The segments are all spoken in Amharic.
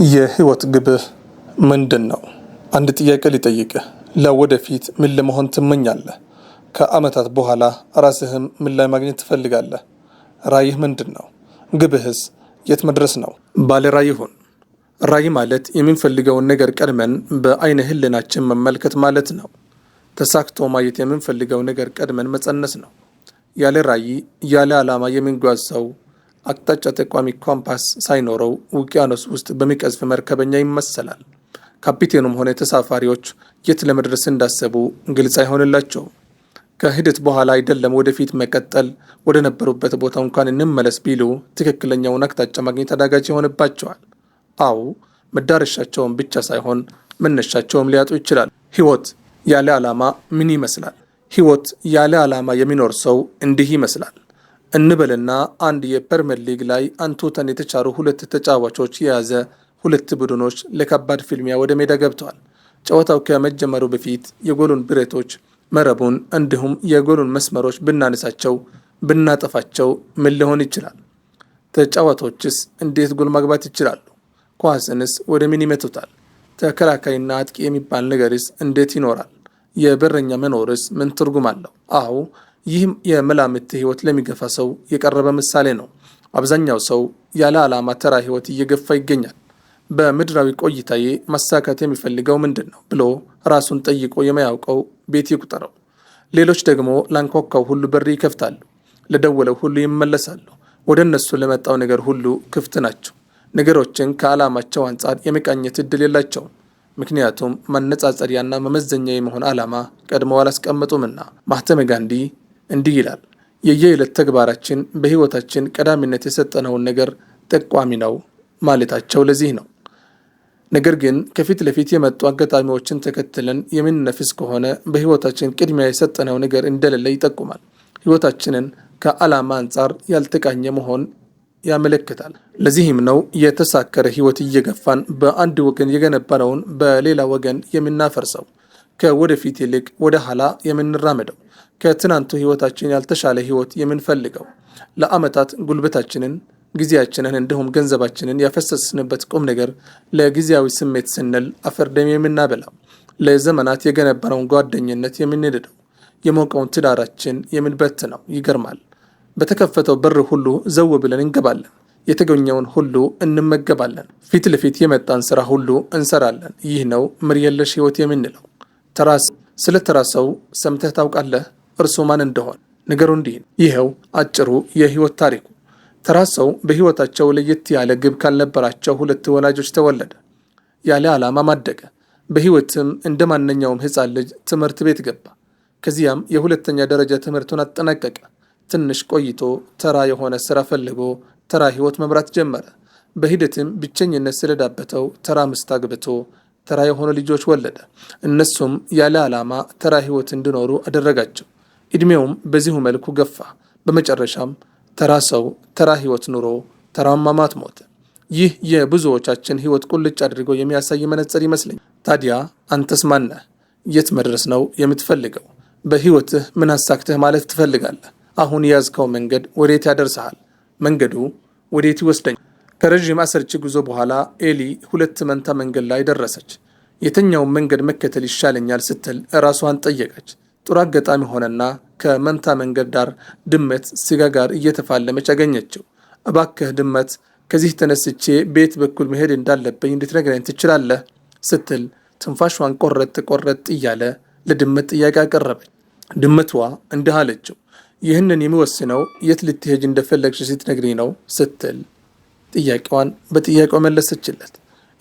የህይወት ግብህ ምንድን ነው? አንድ ጥያቄ ልጠይቅህ። ለወደፊት ምን ለመሆን ትመኛለህ? ከአመታት በኋላ ራስህን ምን ላይ ማግኘት ትፈልጋለህ? ራዕይህ ምንድን ነው? ግብህስ የት መድረስ ነው? ባለ ራዕይ ሁን። ራዕይ ማለት የምንፈልገውን ነገር ቀድመን በአይነ ህሊናችን መመልከት ማለት ነው። ተሳክቶ ማየት የምንፈልገው ነገር ቀድመን መጸነስ ነው። ያለ ራዕይ፣ ያለ ዓላማ የሚጓዝ ሰው አቅጣጫ ጠቋሚ ኮምፓስ ሳይኖረው ውቅያኖስ ውስጥ በሚቀዝፍ መርከበኛ ይመሰላል። ካፒቴኑም ሆነ ተሳፋሪዎች የት ለመድረስ እንዳሰቡ ግልጽ አይሆንላቸውም። ከሂደት በኋላ አይደለም ወደፊት መቀጠል፣ ወደ ነበሩበት ቦታ እንኳን እንመለስ ቢሉ ትክክለኛውን አቅጣጫ ማግኘት አዳጋች ይሆንባቸዋል። አዎ፣ መዳረሻቸውን ብቻ ሳይሆን መነሻቸውም ሊያጡ ይችላል። ህይወት ያለ ዓላማ ምን ይመስላል? ህይወት ያለ ዓላማ የሚኖር ሰው እንዲህ ይመስላል። እንበልና አንድ የፕሪሚየር ሊግ ላይ አንቱታን የተቻሩ ሁለት ተጫዋቾች የያዘ ሁለት ቡድኖች ለከባድ ፍልሚያ ወደ ሜዳ ገብተዋል። ጨዋታው ከመጀመሩ በፊት የጎሉን ብረቶች፣ መረቡን እንዲሁም የጎሉን መስመሮች ብናነሳቸው፣ ብናጠፋቸው ምን ሊሆን ይችላል? ተጫዋቾችስ እንዴት ጎል ማግባት ይችላሉ? ኳስንስ ወደ ምን ይመቱታል? ተከላካይና አጥቂ የሚባል ነገርስ እንዴት ይኖራል? የበረኛ መኖርስ ምን ትርጉም አለው? አዎ፣ ይህም የመላምት ህይወት ለሚገፋ ሰው የቀረበ ምሳሌ ነው። አብዛኛው ሰው ያለ ዓላማ ተራ ህይወት እየገፋ ይገኛል። በምድራዊ ቆይታዬ ማሳካት የሚፈልገው ምንድን ነው ብሎ ራሱን ጠይቆ የማያውቀው ቤት ይቁጠረው። ሌሎች ደግሞ ላንኳኳው ሁሉ በር ይከፍታሉ፣ ለደወለው ሁሉ ይመለሳሉ። ወደ እነሱ ለመጣው ነገር ሁሉ ክፍት ናቸው። ነገሮችን ከዓላማቸው አንጻር የመቃኘት እድል የላቸውም። ምክንያቱም ማነጻጸሪያና መመዘኛ የመሆን ዓላማ ቀድመው አላስቀመጡምና። ማህተመ ጋንዲ እንዲህ ይላል፣ የየዕለት ተግባራችን በሕይወታችን ቀዳሚነት የሰጠነውን ነገር ጠቋሚ ነው ማለታቸው ለዚህ ነው። ነገር ግን ከፊት ለፊት የመጡ አጋጣሚዎችን ተከትለን የምንነፍስ ከሆነ በሕይወታችን ቅድሚያ የሰጠነው ነገር እንደሌለ ይጠቁማል። ሕይወታችንን ከዓላማ አንጻር ያልተቃኘ መሆን ያመለክታል። ለዚህም ነው የተሳከረ ሕይወት እየገፋን በአንድ ወገን የገነባነውን በሌላ ወገን የምናፈርሰው፣ ከወደፊት ይልቅ ወደ ኋላ የምንራመደው፣ ከትናንቱ ሕይወታችን ያልተሻለ ሕይወት የምንፈልገው፣ ለዓመታት ጉልበታችንን፣ ጊዜያችንን እንዲሁም ገንዘባችንን ያፈሰስንበት ቁም ነገር ለጊዜያዊ ስሜት ስንል አፈር ደም የምናበላው፣ ለዘመናት የገነባነውን ጓደኝነት የምንንደው፣ የሞቀውን ትዳራችን የምንበትነው። ይገርማል። በተከፈተው በር ሁሉ ዘው ብለን እንገባለን። የተገኘውን ሁሉ እንመገባለን። ፊት ለፊት የመጣን ስራ ሁሉ እንሰራለን። ይህ ነው መሪ የለሽ ሕይወት የምንለው። ስለ ተራ ሰው ሰምተህ ታውቃለህ? እርሱ ማን እንደሆን ነገሩ እንዲህ ነው። ይኸው አጭሩ የሕይወት ታሪኩ። ተራ ሰው በሕይወታቸው ለየት ያለ ግብ ካልነበራቸው ሁለት ወላጆች ተወለደ። ያለ ዓላማ ማደገ። በሕይወትም እንደ ማንኛውም ሕፃን ልጅ ትምህርት ቤት ገባ። ከዚያም የሁለተኛ ደረጃ ትምህርቱን አጠናቀቀ። ትንሽ ቆይቶ ተራ የሆነ ስራ ፈልጎ ተራ ሕይወት መምራት ጀመረ። በሂደትም ብቸኝነት ስለዳበተው ተራ ሚስት አግብቶ ተራ የሆኑ ልጆች ወለደ። እነሱም ያለ ዓላማ ተራ ሕይወት እንዲኖሩ አደረጋቸው። ዕድሜውም በዚሁ መልኩ ገፋ። በመጨረሻም ተራ ሰው ተራ ሕይወት ኑሮ ተራ አሟሟት ሞተ። ይህ የብዙዎቻችን ሕይወት ቁልጭ አድርጎ የሚያሳይ መነጽር ይመስለኛል። ታዲያ አንተስ ማነህ? የት መድረስ ነው የምትፈልገው? በሕይወትህ ምን አሳክተህ ማለት ትፈልጋለህ? አሁን የያዝከው መንገድ ወዴት ያደርስሃል? መንገዱ ወዴት ይወስደኛል? ከረዥም አሰልቺ ጉዞ በኋላ ኤሊ ሁለት መንታ መንገድ ላይ ደረሰች። የትኛውን መንገድ መከተል ይሻለኛል ስትል ራሷን ጠየቀች። ጥሩ አጋጣሚ ሆነና ከመንታ መንገድ ዳር ድመት ስጋ ጋር እየተፋለመች አገኘችው። እባክህ ድመት፣ ከዚህ ተነስቼ ቤት በኩል መሄድ እንዳለብኝ እንድትነግረኝ ትችላለህ? ስትል ትንፋሿን ቆረጥ ቆረጥ እያለ ለድመት ጥያቄ አቀረበች። ድመቷ እንዲህ አለችው፣ ይህንን የሚወስነው የት ልትሄጅ እንደፈለግሽ ስትነግሪኝ ነው ስትል ጥያቄዋን በጥያቄው መለሰችለት።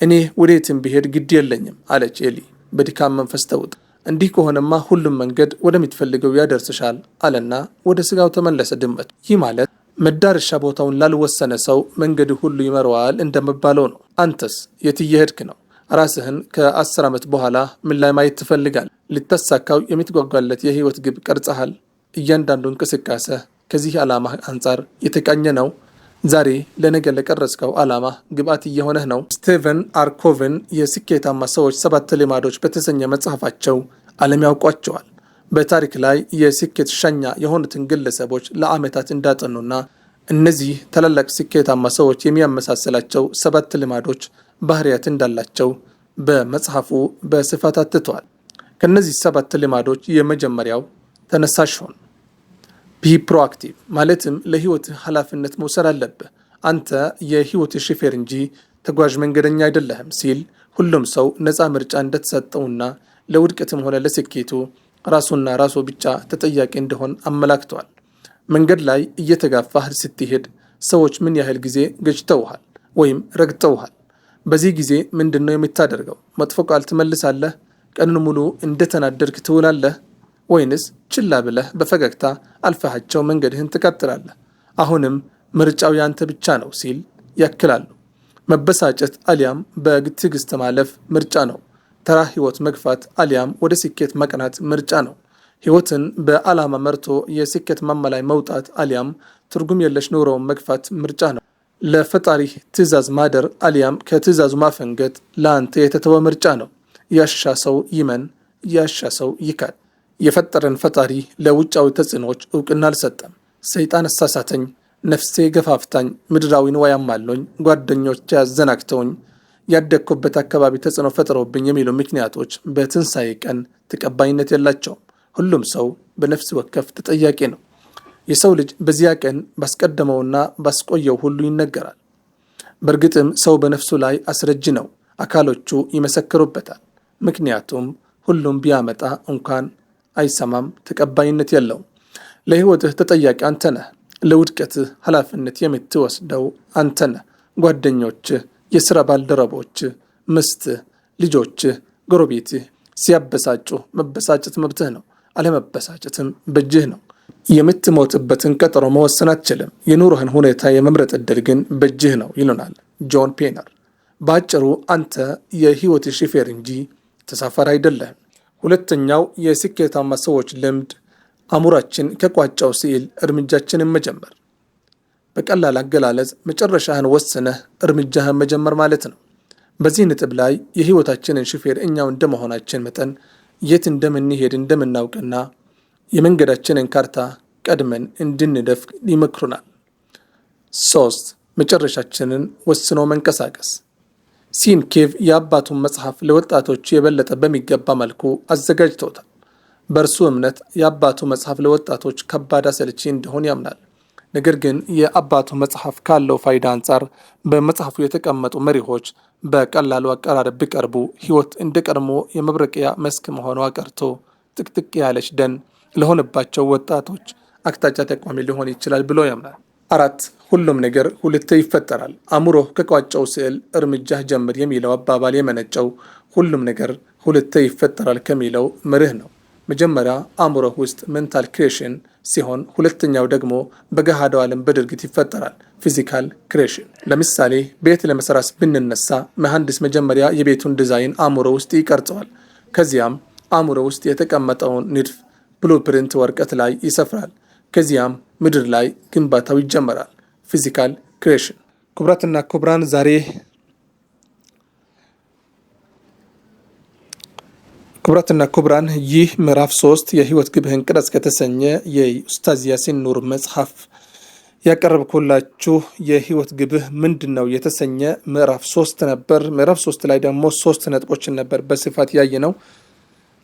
እኔ ወዴትም ብሄድ ግድ የለኝም አለች ኤሊ በድካም መንፈስ ተውጣ። እንዲህ ከሆነማ ሁሉም መንገድ ወደምትፈልገው ያደርስሻል አለና ወደ ስጋው ተመለሰ ድመቱ። ይህ ማለት መዳረሻ ቦታውን ላልወሰነ ሰው መንገድ ሁሉ ይመራዋል እንደሚባለው ነው። አንተስ የት እየሄድክ ነው? ራስህን ከ10 ዓመት በኋላ ምን ላይ ማየት ትፈልጋል? ልታሳካው የምትጓጓለት የህይወት ግብ ቀርጸሃል? እያንዳንዱ እንቅስቃሴ ከዚህ ዓላማ አንጻር የተቃኘ ነው? ዛሬ ለነገ ለቀረጽከው ዓላማ ግብዓት እየሆነህ ነው? ስቴቨን አር ኮቨን የስኬታማ ሰዎች ሰባት ልማዶች በተሰኘ መጽሐፋቸው ዓለም ያውቋቸዋል። በታሪክ ላይ የስኬት ሻኛ የሆኑትን ግለሰቦች ለዓመታት እንዳጠኑና እነዚህ ታላላቅ ስኬታማ ሰዎች የሚያመሳስላቸው ሰባት ልማዶች ባህሪያት እንዳላቸው በመጽሐፉ በስፋት አትተዋል። ከእነዚህ 7 ልማዶች የመጀመሪያው ተነሳሽ ሁን። Be proactive፣ ማለትም ለህይወትህ ኃላፊነት መውሰድ አለብህ። አንተ የህይወት ሹፌር እንጂ ተጓዥ መንገደኛ አይደለህም ሲል ሁሉም ሰው ነፃ ምርጫ እንደተሰጠውና ለውድቀትም ሆነ ለስኬቱ ራሱና ራሱ ብቻ ተጠያቂ እንደሆን አመላክተዋል። መንገድ ላይ እየተጋፋህ ስትሄድ ሰዎች ምን ያህል ጊዜ ገጭተውሃል ወይም ረግጠውሃል? በዚህ ጊዜ ምንድን ነው የምታደርገው? መጥፎ ቃል ትመልሳለህ? ቀኑን ሙሉ እንደተናደድክ ትውላለህ? ወይንስ ችላ ብለህ በፈገግታ አልፈሃቸው መንገድህን ትቀጥላለህ? አሁንም ምርጫው ያንተ ብቻ ነው ሲል ያክላሉ። መበሳጨት አሊያም በትዕግስት ማለፍ ምርጫ ነው። ተራ ህይወት መግፋት አሊያም ወደ ስኬት መቅናት ምርጫ ነው። ህይወትን በዓላማ መርቶ የስኬት ማማ ላይ መውጣት አሊያም ትርጉም የለሽ ኑሮውን መግፋት ምርጫ ነው። ለፈጣሪህ ትዕዛዝ ማደር አሊያም ከትዕዛዙ ማፈንገጥ ለአንተ የተተወ ምርጫ ነው። ያሻ ሰው ይመን፣ ያሻ ሰው ይካድ። የፈጠረን ፈጣሪ ለውጫዊ ተጽዕኖዎች እውቅና አልሰጠም። ሰይጣን አሳሳተኝ፣ ነፍሴ ገፋፍታኝ፣ ምድራዊ ንዋይ አማሎኝ፣ ጓደኞቼ አዘናግተውኝ፣ ያደግኩበት አካባቢ ተጽዕኖ ፈጥረውብኝ የሚሉ ምክንያቶች በትንሣኤ ቀን ተቀባይነት የላቸውም። ሁሉም ሰው በነፍስ ወከፍ ተጠያቂ ነው። የሰው ልጅ በዚያ ቀን ባስቀደመውና ባስቆየው ሁሉ ይነገራል። በእርግጥም ሰው በነፍሱ ላይ አስረጅ ነው፣ አካሎቹ ይመሰክሩበታል። ምክንያቱም ሁሉም ቢያመጣ እንኳን አይሰማም፣ ተቀባይነት የለውም። ለሕይወትህ ተጠያቂ አንተ ነህ። ለውድቀትህ ኃላፊነት የምትወስደው አንተ ነህ። ጓደኞችህ፣ የሥራ ባልደረቦችህ፣ ምስትህ፣ ልጆችህ፣ ጎረቤትህ ሲያበሳጩ መበሳጨት መብትህ ነው። አለመበሳጨትም በእጅህ ነው። የምትሞትበትን ቀጠሮ መወሰን አትችልም። የኑሮህን ሁኔታ የመምረጥ ዕድል ግን በእጅህ ነው ይሉናል ጆን ፔነር። በአጭሩ አንተ የሕይወት ሹፌር እንጂ ተሳፋሪ አይደለህም። ሁለተኛው የስኬታማ ሰዎች ልምድ አእምሯችን ከቋጫው ስዕል እርምጃችንን መጀመር። በቀላል አገላለጽ መጨረሻህን ወስነህ እርምጃህን መጀመር ማለት ነው። በዚህ ነጥብ ላይ የሕይወታችንን ሹፌር እኛው እንደመሆናችን መጠን የት እንደምንሄድ እንደምናውቅና የመንገዳችንን ካርታ ቀድመን እንድንደፍ ይመክሩናል። 3፣ መጨረሻችንን ወስኖ መንቀሳቀስ። ሲን ኬቭ የአባቱን መጽሐፍ ለወጣቶች የበለጠ በሚገባ መልኩ አዘጋጅተውታል። በእርሱ እምነት የአባቱ መጽሐፍ ለወጣቶች ከባድ አሰልቺ እንደሆን ያምናል። ነገር ግን የአባቱ መጽሐፍ ካለው ፋይዳ አንጻር በመጽሐፉ የተቀመጡ መሪሆች በቀላሉ አቀራረብ ቢቀርቡ ሕይወት እንደ ቀድሞ የመብረቂያ መስክ መሆኗ ቀርቶ ጥቅጥቅ ያለች ደን ለሆነባቸው ወጣቶች አቅጣጫ ጠቋሚ ሊሆን ይችላል ብሎ ያምናል። 4፣ ሁሉም ነገር ሁለቴ ይፈጠራል። አእምሮህ ከቋጨው ስዕል እርምጃህ ጀምር የሚለው አባባል የመነጨው ሁሉም ነገር ሁለቴ ይፈጠራል ከሚለው መርህ ነው። መጀመሪያ አእምሮህ ውስጥ mental creation ሲሆን ሁለተኛው ደግሞ በገሃዱ ዓለም በድርጊት ይፈጠራል፣ physical creation። ለምሳሌ ቤት ለመስራት ብንነሳ መሐንዲስ መጀመሪያ የቤቱን ዲዛይን አእምሮ ውስጥ ይቀርጸዋል። ከዚያም አእምሮ ውስጥ የተቀመጠውን ንድፍ blueprint ወረቀት ላይ ይሰፍራል። ከዚያም ምድር ላይ ግንባታው ይጀመራል፣ physical creation። ክቡራትና ክቡራን ዛሬ ክቡራትና ክቡራን ይህ ምዕራፍ 3 የህይወት ግብህን ቅረጽ ከተሰኘ የኡስታዝ ያሲን ኑር መጽሐፍ ያቀረብኩላችሁ የህይወት ግብህ ምንድን ነው የተሰኘ ምዕራፍ 3 ነበር። ምዕራፍ 3 ላይ ደግሞ 3 ነጥቦችን ነበር በስፋት ያየነው።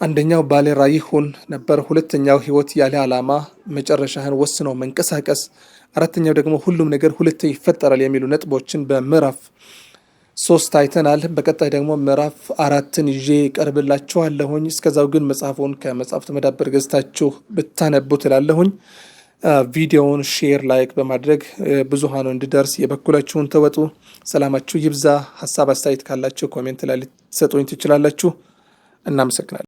አንደኛው ባለ ራዕይ ሁን ነበር። ሁለተኛው ህይወት ያለ ዓላማ መጨረሻህን ወስኖ መንቀሳቀስ፣ አራተኛው ደግሞ ሁሉም ነገር ሁለቴ ይፈጠራል የሚሉ ነጥቦችን በምዕራፍ 3 አይተናል። በቀጣይ ደግሞ ምዕራፍ 4ን ይዤ ቀርብላችኋለሁኝ። እስከዛው ግን መጽሐፉን ከመጽሐፍት መደብር ገዝታችሁ ብታነቡ ትላለሁኝ። ቪዲዮውን share፣ like በማድረግ ብዙሃኑ እንዲደርስ የበኩላችሁን ተወጡ። ሰላማችሁ ይብዛ። ሀሳብ አስተያየት ካላችሁ comment ላይ ልትሰጡኝ ትችላላችሁ። እናመሰግናለን።